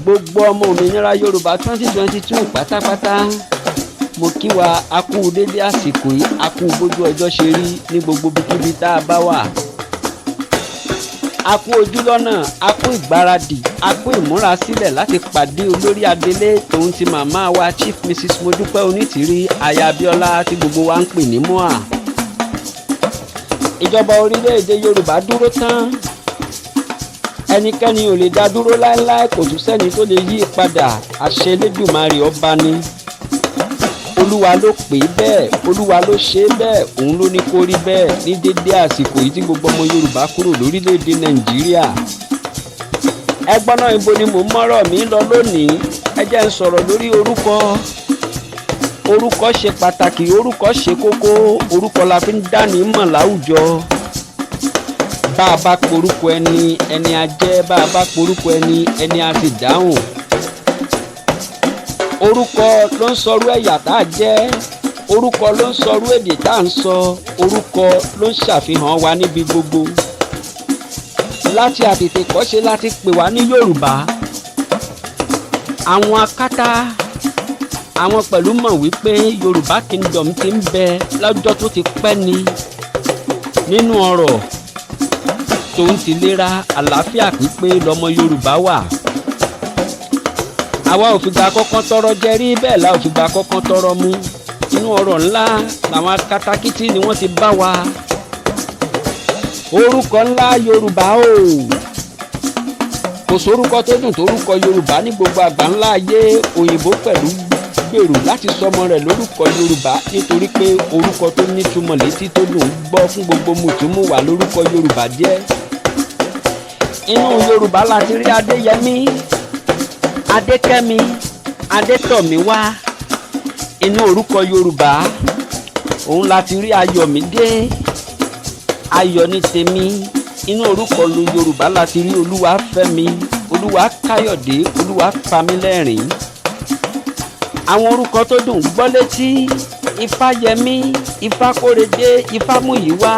Gbogbo ọmọ òmìnira Yorùbá 2022 pátápátá, mo kí wa, a kú dédé àsìkò yìí, a kú bójú ọjọ́ ṣe rí ní gbogbo ibikíbi tá a bá wà. A kú ojú lọ́nà, a kú ìgbáradì, a kú ìmúrasílẹ̀ láti pàdé olórí adelé tòun ti màmá wa, Chief Mrs Modúpẹ́ Onítìrí, aya Abíọ́lá, tí gbogbo wa ń pè ní MOA. Ìjọba orílẹ̀-èdè Yorùbá dúró tán, ẹnikẹ́ni ò lè dá dúró láéláé, kò tún sẹ́ni tó lè yí padà. Àṣẹ Elédùmarè ọba ni. Olúwa ló pè é bẹ́ẹ̀, Olúwa ló ṣe é bẹ́ẹ̀, òun ló ní kó rí bẹ́ẹ̀ ní dédé àsìkò yìí tí gbogbo ọmọ Yorùbá kúrò lórílẹ̀‐èdè Nàìjíríà. Ẹgbọ́n náà, ibo ni mò ń mọ́rọ̀ mi lọ lónìí? Ẹ jẹ́ ń sọ̀rọ̀ lórí orúkọ. Orúkọ ṣe pàtàkì, orúkọ ṣe kókó, orúkọ la fi ń dání mọ̀ láwùjọ. Bá a bá porúkọ ẹni, ẹni a jẹ́. Bá a bá porúkọ ẹni, ẹni a sì dáhùn. Orúkọ ló ń sọrú ẹ̀yà tá a jẹ́, orúkọ ló ń sọrú èdè tá a ń sọ, orúkọ ló ń ṣàfihàn wa níbi gbogbo. Láti àtètèkọ́ṣe láti pè wá ní Yorùbá. Àwọn akátá, àwọn pẹ̀lú mọ̀ wípé Yorùbá Kingdom ti ń bẹ lọ́jọ́ tó ti pẹ́ ni. Nínú ọ̀rọ̀ tòun ti lera, àlàáfíà pípé lọmọ Yorùbá wà. Àwa ò fìgbà kankan tọrọ jẹ rí, bẹ́ẹ̀ la ò fìgbà kankan tọrọ mu. Inú ọ̀rọ̀ ńlá làwọn akatakítí ni wọ́n ti bá wa. Orúkọ ńlá Yorùbá o, kò sórúkọ tó dùn tórúkọ Yorùbá ní gbogbo àgbà ńlá ayé. Òyìnbó pẹ̀lú gbèrò láti sọmọ rẹ̀ lórúkọ Yorùbá, nítorí pé orúkọ tó nítumọ̀ létí, tó dùn gbọ́ fún gbogbo mùtúmùwà lórúkọ Yorùbá jẹ́. Inú Yorùbá láti rí Adéyẹmí, Adékẹ́mi, Adétọ̀míwá. Inú orúkọ Yorùbá òun láti rí Ayọ̀mídé, ayọ̀ ní tèmi. Inú orúkọ lu Yorùbá láti rí Olúwafẹ́mi, Olúwakáyọ̀dé, Olúwapamílẹ́rìn. Àwọn orúkọ tó dùn gbọ́ létí: Ifáyẹmí, Ifákóredé, Ifámúyíwá,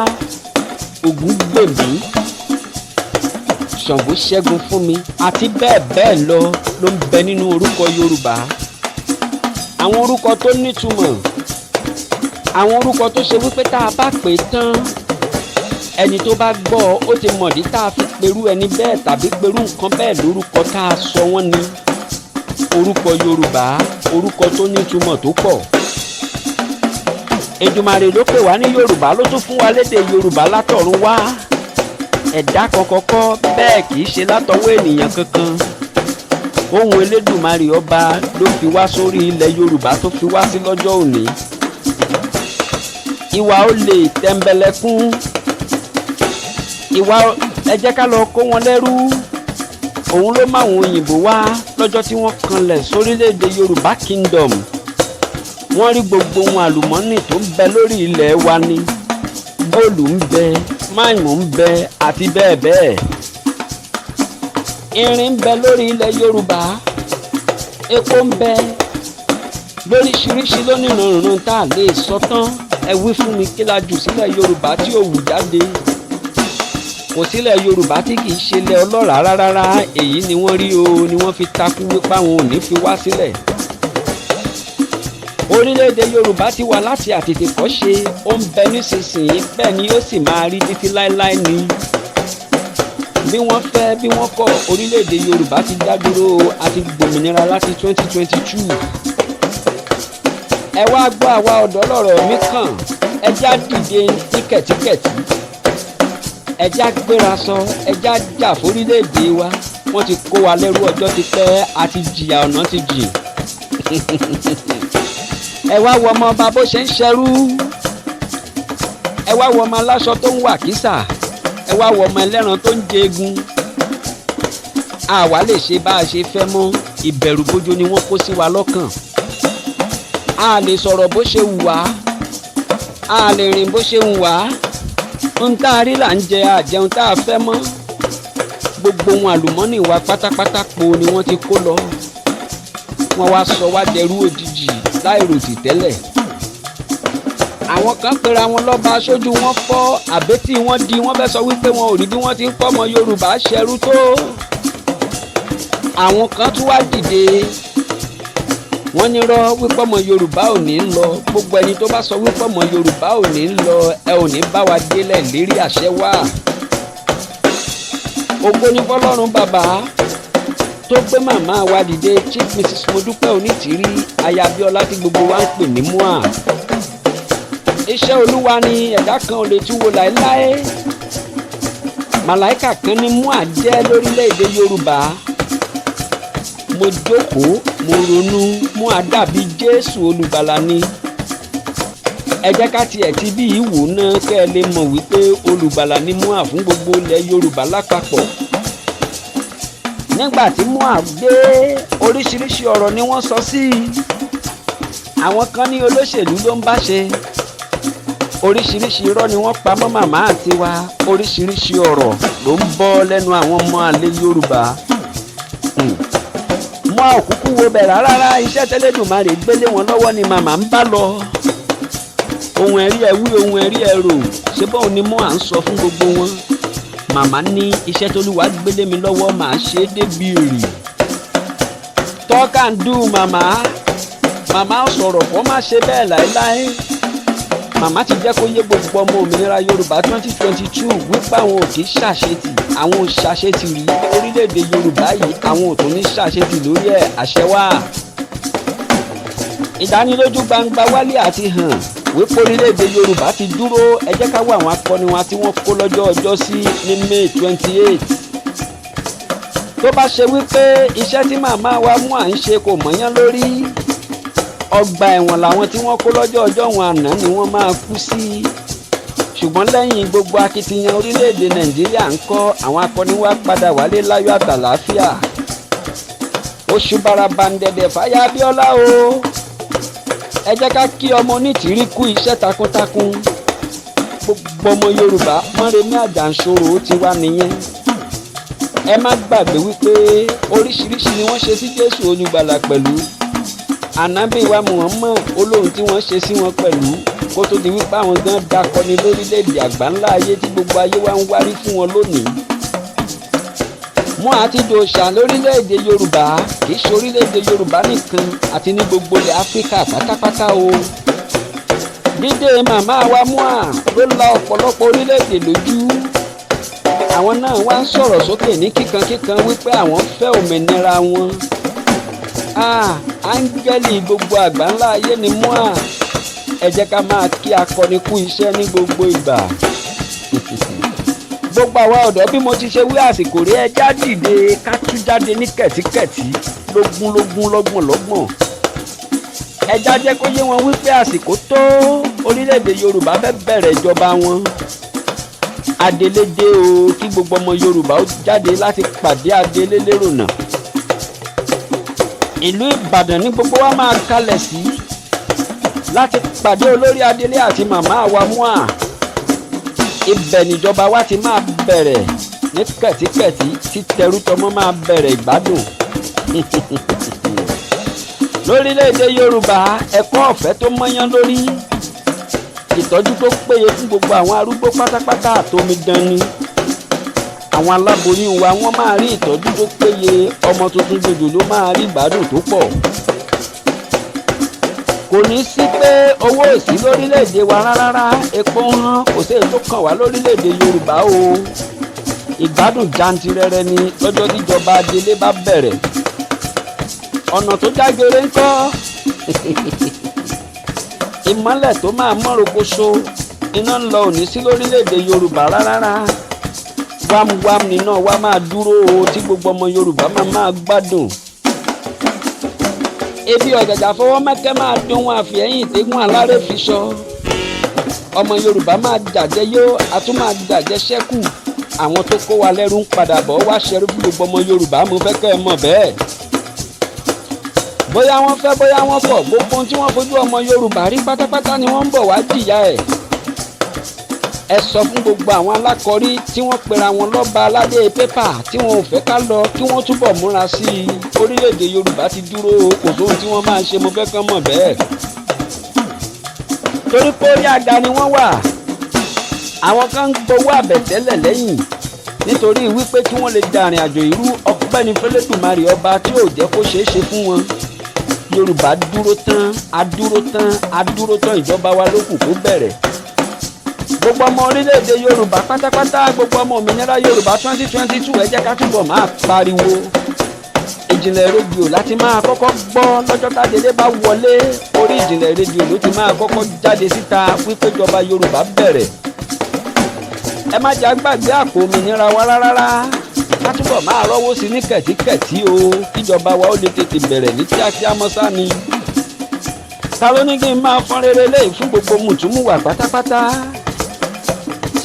Ògúngbèmí, Ṣàngó ṣẹ́gun fún mi, àti bẹ́ẹ̀ bẹ́ẹ̀ lọ ló ń bẹ nínú orúkọ Yorùbá. Àwọn orúkọ tó nítumọ̀, àwọn orúkọ tó ṣe wípé tá a bá pè é tán, ẹni tó bá gbọ́, ó ti mọ̀dí tá a fi perú ẹni bẹ́ẹ̀ tàbí perú nǹkan bẹ́ẹ̀ lórúkọ tá a sọ wọ́n ní. Orúkọ Yorùbá, orúkọ tó nítumọ̀ tó pọ̀. Èdùmàrè ló pè wá ní Yorùbá, ló tún fún wa lédè Yorùbá látọ̀run wá. Ẹ̀dá kankan kọ́ bẹ́ẹ̀, kì í ṣe látọwọ́ ènìyàn kankan. Ohun Elédùmarè ọba ló fi wá sórí ilẹ̀ Yorùbá tó fi wá sí lọ́jọ́ òní. Ìwà olè, tẹ̀m̀bẹ̀lẹ̀kún, ìwà ẹ jẹ́ ká lọ kó wọn lẹ́rú, òun ló máwọn òyìnbó wá lọ́jọ́ tí wọ́n kanlẹ̀ sórílẹ̀‐èdè Yorùbá Kingdom. Wọ́n rí gbogbo ohun àlùmọ́nì tó ń bẹ lórí ilẹ̀ wa ní góòlù ń bẹ, máìmù ń bẹ, àti bẹ́ẹ̀ bẹ́ẹ̀. Irin ń bẹ lórí ilẹ̀ Yorùbá, epo ń bẹ lóríṣiríṣi lónìrànràn tá a lè sọ tán. Ẹ wí fún mi, kí la jù sílẹ̀ Yorùbá tí ò wù jáde? Kò sílẹ̀ Yorùbá tí kì í ṣe ilẹ̀ ọlọ́ràá rárá. Èyí ni wọ́n rí o, ni wọ́n fi takú wípé àwọn ò ní fi wá sílẹ̀. Orílẹ̀-èdè Yorùbá ti wà láti àtètèkọ́ṣe, ó ń bẹ nísinsìnyí, bẹ́ẹ̀ ni ó sì máa rí títí láéláé ni. Bí wọ́n fẹ́, bí wọ́n kọ̀, orílẹ̀-èdè Yorùbá ti dá dúró àti gbòmìnira láti 2022. Ẹ wá gbọ́, àwa ọ̀dọ́ lọ̀rọ̀ mi kàn. Ẹ já dìde ní kẹ̀tíkẹ̀tí, ẹ já gbéra sọ, ẹ já jà fórílẹ̀-èdè wa. Wọ́n ti kó wa lẹ́rú ọjọ́ ti pẹ́, àti jìyà, ọ̀nà ti jìn. Ẹ wá wo ọmọ ọba bó ṣe ń ṣẹrú, ẹ wá wo ọmọ aláṣọ tó ń wà kísà, ẹ wá wo ọmọ ẹlẹ́ran tó ń jẹ egun. Àwa lè ṣe bá a ṣe fẹ́ mọ́. Ìbẹ̀rù bójó ni wọ́n kó sí wa lọ́kàn. A lè sọ̀rọ̀ bó ṣe wù wá, a lè rìn bó ṣe wù wá. Ń tá a rí là ń jẹ, àjẹun tá a fẹ́ mọ́. Gbogbo ohun àlùmọ́nì wa pátápátá po ni wọ́n ti kó lọ. Wọ́n wá sọ wá dẹrú òjijì láìròtì tẹ́lẹ̀. Àwọn kan pera wọn lọ́ba, aṣojú wọn fọ́ àbẹ́tí wọn di. Wọ́n fẹ́ sọ wípé wọn ò rí bí wọ́n ti ń kọ́ ọmọ Yorùbá ṣẹrú tó. Àwọn kan tún wá dìde, wọ́n ní rọ́ wípé ọmọ Yorùbá ò ní lọ. Gbogbo ẹni tó bá sọ wípé ọmọ Yorùbá ò ní lọ, ẹ ò ní bá wa délẹ̀ lérí, àṣẹ wà. Ògo ní fọlọ́run bàbá tó gbé màmá wa dìde, Chief Mrs Modúpẹ́ Onítìrí, aya Abíọ́lá tí gbogbo wa ń pè ní MUA. Iṣẹ́ Olúwa ni, ẹ̀dá kan ò lè tún wò láéláé. Màláìkà kan ní MUA jẹ́ lórílẹ̀‐èdè Yorùbá. Mo jókòó, mo ronú, MUA dàbí Jésù olùgbàlà ni. Ẹ jẹ́ ká tiẹ̀ ti bí ìwò náà kẹ́ ẹ lè mọ̀ wípé olùgbàlà ni MUA fún gbogbo ilẹ̀ Yorùbá lápapọ̀. Nígbà tí MUA dé, oríṣiríṣi ọ̀rọ̀ ni wọ́n sọ sí i. Àwọn kan ní olóṣèlú ló ń bá ṣe. Oríṣiríṣi irọ́ ni wọ́n pa mọ́ màmá àti wa. Oríṣiríṣi ọ̀rọ̀ ló ń bọ́ lẹ́nu àwọn ọmọ àlè Yorùbá. MUA òkúkú wo bẹ̀ rárá. Iṣẹ́ tẹ́lẹ̀dùmarè gbélé wọn lọ́wọ́ ni màmá ń bá lọ. Ohun ẹ̀rí ẹ̀ wí, ohun ẹ̀rí ẹ̀ rò, ṣé bóun ni MUA ń sọ fún gbogbo wọn. Màmá ní iṣẹ́ tólúwa gbélé mi lọ́wọ́, màá ṣe é débi èrè. Talk and do. Màmá, màmá sọ̀rọ̀ kó má ṣe bẹ́ẹ̀ láéláé. Màmá ti jẹ́ kó yé gbogbo ọmọ òmìnira Yorùbá 2022 wípé àwọn ò kì í ṣàṣetì, àwọn ò ṣàṣetì rí orílẹ̀-èdè Yorùbá yìí, àwọn ò tún ní ṣàṣetì lórí ẹ̀, àṣẹ wà. Ìdánilójú gbangba wálé àti hàn wípé orílẹ̀-èdè Yorùbá ti dúró. Ẹ jẹ́ ká wá àwọn akọni wa tí wọ́n kó lọ́jọ́ ọjọ́ sí ní May 28. Tó bá ṣe wípé iṣẹ́ tí màmá wa mú à ń ṣe kò mọ̀yán lórí, ọgbà ẹ̀wọ̀n làwọn tí wọ́n kó lọ́jọ́ ọjọ́ wọn àná ni wọ́n máa kú sí. Ṣùgbọ́n lẹ́yìn gbogbo akitiyan orílẹ̀-èdè Nàìjíríà ń kọ́, àwọn akọni wa padà wálé láyọ̀ àtàlàáfíà. Oṣù barabandẹ̀dẹ̀ fáyà Abíọ́lá o. Ẹ jẹ́ ká kí ọmọ Onítìrí kú iṣẹ́ takuntakun. Gbogbo ọmọ Yorùbá, Mọ́remí Àjàǹṣòro ti wá nìyẹn. Ẹ má gbàgbé wípé oríṣiríṣi ni wọ́n ṣe sí Jésù olùgbàlà pẹ̀lú ànábì wa Muhammad, olóhùn tí wọ́n ṣe sí wọn pẹ̀lú, kó tó di wípé àwọn gan dakọni lórílẹ̀‐èdè àgbáńlá ayé tí gbogbo ayé wa ń wárí fún wọn lónìí. MUA ti dòòṣà lórílẹ̀‐èdè Yorùbá. Kì í ṣe orílẹ̀‐èdè Yorùbá nìkan, àti ní gbogbo ilẹ̀ Áfíríkà pátápátá o. Dídé màmá wa MUA ló la ọ̀pọ̀lọpọ̀ orílẹ̀‐èdè lójú. Àwọn náà wá ń sọ̀rọ̀ sókè ní kíkankíkan wípé àwọn fẹ́ òmìnira wọn. Áńgẹ́lì gbogbo àgbáńlá ayé ni MUA. Ẹ jẹ́ ká máa kí akọni kú iṣẹ́ ní gbogbo ìgbà. Gbogbo àwa ọ̀dọ́, bí mo ti ṣe wí, àsìkò rí, ẹjá dìde, ká tú jáde ní kẹ̀tíkẹ̀tí, lógún lógún, lọ́gbọ̀n lọ́gbọ̀n. Ẹjá jẹ́ kó yé wọn wípé àsìkò tó, orílẹ̀-èdè Yorùbá fẹ́ bẹ̀rẹ̀ ìjọba wọn. Adelé dé o. Kí gbogbo ọmọ Yorùbá ó jáde láti pàdé adelé lérò náà. Ìlú Ìbàdàn ní gbogbo wa máa kalẹ̀ sí láti pàdé olórí adelé àti màmá wa MUA. Ibẹ̀ níjọba wa ti máa bẹ̀rẹ̀ ní kẹ̀tíkẹ̀tí, tí tẹrútọmọ máa bẹ̀rẹ̀ ìgbádùn lórílẹ̀‐èdè Yorùbá. Ẹ̀kọ́ ọ̀fẹ́ tó mọ́yán lórí, ìtọ́jú tó péye fún gbogbo àwọn arúgbó pátápátá, àtomidan ni àwọn aláboyún wa, wọ́n máa rí ìtọ́jú tó péye. Ọmọ tuntun jòjò ló máa rí ìgbádùn tó pọ̀. Kò ní sí pé owó ò sí lórílẹ̀‐èdè wa rárá, epo ń hán, kò sí èyí tó kàn wá lórílẹ̀‐èdè Yorùbá o. Ìgbádùn jantirẹrẹ ni lọ́jọ́ tíjọba adelé bá bẹ̀rẹ̀. Ọ̀nà tó jágere ńkọ́? Ìmọ́lẹ̀ tó máa mọ́ròkóso, iná ń lọ òní sí lórílẹ̀‐èdè Yorùbá rárá. Wámúwám níná wa máa dúró o, tí gbogbo ọmọ Yorùbá máa máa gbádùn. Ebi ọ̀jàjà fọwọ́ mẹ́kẹ́ máa dún wọn, àfihàn ìtẹ́gùn alárè fi sọ. Ọmọ Yorùbá máa jàjẹ́ yó, a tún máa jàjẹ́ ṣẹ́kù. Àwọn tó kó wa lẹ́rú ń padà bọ̀ wá ṣẹrú fún gbogbo ọmọ Yorùbá. Mo fẹ́ kẹ́ ẹ mọ̀ bẹ́ẹ̀. Bóyá wọ́n fẹ́, bóyá wọ́n kọ̀, gbogbo ohun tí wọ́n fojú ọmọ Yorùbá rí pátápátá ni wọ́n ń bọ̀ wá jìyà ẹ̀. Ẹ sọ fún gbogbo àwọn alákọ̀rí tí wọ́n pera wọn lọ́ba aládé pépà, tí wọn ò fẹ́ ká lọ, kí wọ́n túbọ̀ múra sí i. Orílẹ̀-èdè Yorùbá ti dúró, kò sóhun tí wọ́n máa ṣe. Mo fẹ́ kán mọ̀ bẹ́ẹ̀, torí pé orí àga ni wọ́n wà. Àwọn kan ń gbowó àbẹ̀tẹ́lẹ̀ lẹ́yìn. Nítorí wípé kí wọ́n lè dàrin àjò irú, ọpẹ́ ní f'Ẹlẹ́dùmarè ọba tí ò jẹ́ kó ṣeé ṣe fún wọn. Yorùbá dúró tán, adúró tán, adúró tán. Ìjọba wa ló kù kó bẹ̀rẹ̀. Gbogbo ọmọ orílẹ̀-èdè Yorùbá pátápátá, gbogbo ọmọ òmìnira Yorùbá 2022, ẹ jẹ́ ká túbọ̀ máa pariwo. Ìjìnlẹ̀ Rédíò láti máa kọ́kọ́ gbọ́ lọ́jọ́ tádélé bá wọlé. Orí Ìjìnlẹ̀ Rédíò ló ti máa kọ́kọ́ jáde síta wípé ìjọba Yorùbá bẹ̀rẹ̀. Ẹ má jà gbàgbé àpò òmìnira wa rárá. Ká túbọ̀ máa rọ́wọ́ sí ní kẹ̀tíkẹ̀tí o, kíjọba wa ó lè tètè bẹ̀rẹ̀ ní kíákíá mọ́sá ni. Ta ló ní kí n máa fọ́n rere léyìí fún gbogbo mùtúmùwà pátápátá?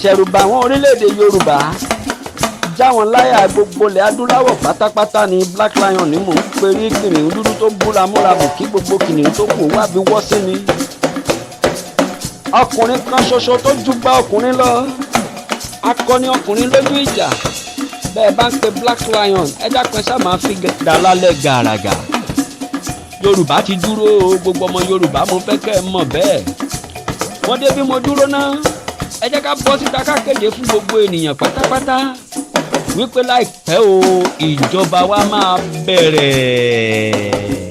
Ṣẹ̀rùbà àwọn orílẹ̀-èdè Yorùbá, já wọn láyà gbogbo ilẹ̀ adúláwọ̀ pátápátá ni. Black Lion ni mò ń perí, kìnìún dúdú tó búramúramù kí gbogbo kìnìún tó kù wá bí wọ́ sí ni. Ọkùnrin kan ṣoṣo tó ju bá ọkùnrin lọ, akọni ọkùnrin lójú ìjà. Bẹ́ẹ̀ bá ń pe Black Lion, ẹ dákun, ẹ ṣáà máa fi dà lálẹ́ gàràgà. Yorùbá ti dúró o. Gbogbo ọmọ Yorùbá, mo fẹ́ kẹ́ ẹ mọ̀ bẹ́ẹ̀. Wọ́n dé bí mo dúró náà. Ẹ jẹ́ ká bọ́ síta, ká kéde fún gbogbo ènìyàn pátápátá wípé láìpẹ́ o, ìjọba wa máa bẹ̀rẹ̀.